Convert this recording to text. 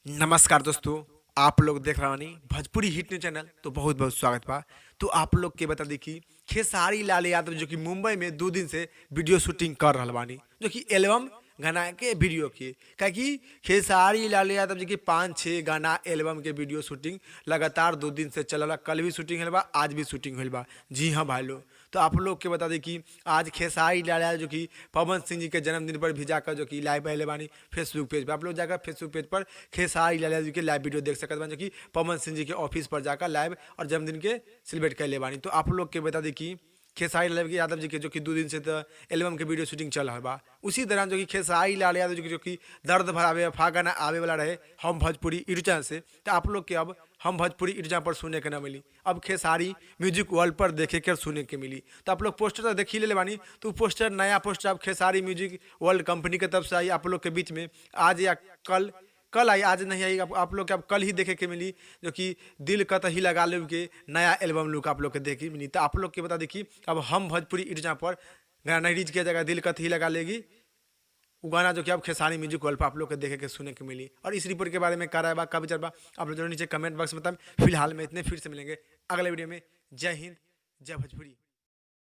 नमस्कार दोस्तों, आप लोग देख रहा बानी भोजपुरी हिट न्यूज चैनल। तो बहुत बहुत स्वागत बा। तो आप लोग के बता दी कि खेसारी लाल यादव जो कि मुंबई में 2 दिन से वीडियो शूटिंग कर रहा बानी, जो कि एल्बम गाना के वीडियो के, काहे खेसारी लाल यादव जी की पाँच छः गाना एल्बम के वीडियो शूटिंग लगातार 2 दिन से चलल। कल भी शूटिंग होल बा, आज भी शूटिंग होल बा। जी हाँ भाई लोग, तो आप लोग के बता दी कि आज खेसारी लाल यादव जो कि पवन सिंह जी के जन्मदिन पर भी जाकर जो कि लाइव आए बानी फेसबुक पेज पर। आप लोग जाकर फेसबुक पेज पर खेसारी लाल यादव जी के लाइव वीडियो देख सकत बानी, जो कि पवन सिंह जी के ऑफिस पर जाकर लाइव और जन्मदिन के सेलिब्रेट कैले बानी। तो आप लोग के बता दी कि खेसारी लाल यादव जी के जो कि 2 दिन से तो एल्बम के वीडियो शूटिंग चल रहा बा, उसी दौरान जो कि खेसारी लाल यादव जी के जो कि दर्द भरा बेवफा गाना आवे वाला रहे हम भोजपुरी यूट्यूब चैनल से, तो आप लोग के अब हम भोजपुरी यूट्यूब चैनल पर सुने के न मिली, अब खेसारी म्यूजिक वर्ल्ड पर देखे के और सुने के मिली। तो आप लोग पोस्टर तो देख ही ले बानी। तो पोस्टर, नया पोस्टर अब खेसारी म्यूजिक वर्ल्ड कंपनी के तरफ से आई आप लोग के बीच में आज या कल। कल आई, आज नहीं आई। आप लोग के अब कल ही देखे के मिली, जो कि दिल कतही लगा ले के नया एल्बम लुक आप लोग के देखे मिली। तो आप लोग के बता दी, अब हम भोजपुरी यूट्यूब पर गाना नहीं रिलीज किया जाएगा। दिल कतही लगा लेगी वो गाना जो कि अब खेसारी म्यूजिक वर्ल्ड पर आप लोग के देखे के सुने के मिली। और इस रिपोर्ट के बारे में का राय बा, का विचार बा, आप लोग जरूर नीचे कमेंट बॉक्स में बताएं। फिलहाल में इतने, फिर से मिलेंगे अगले वीडियो में। जय हिंद, जय भोजपुरी।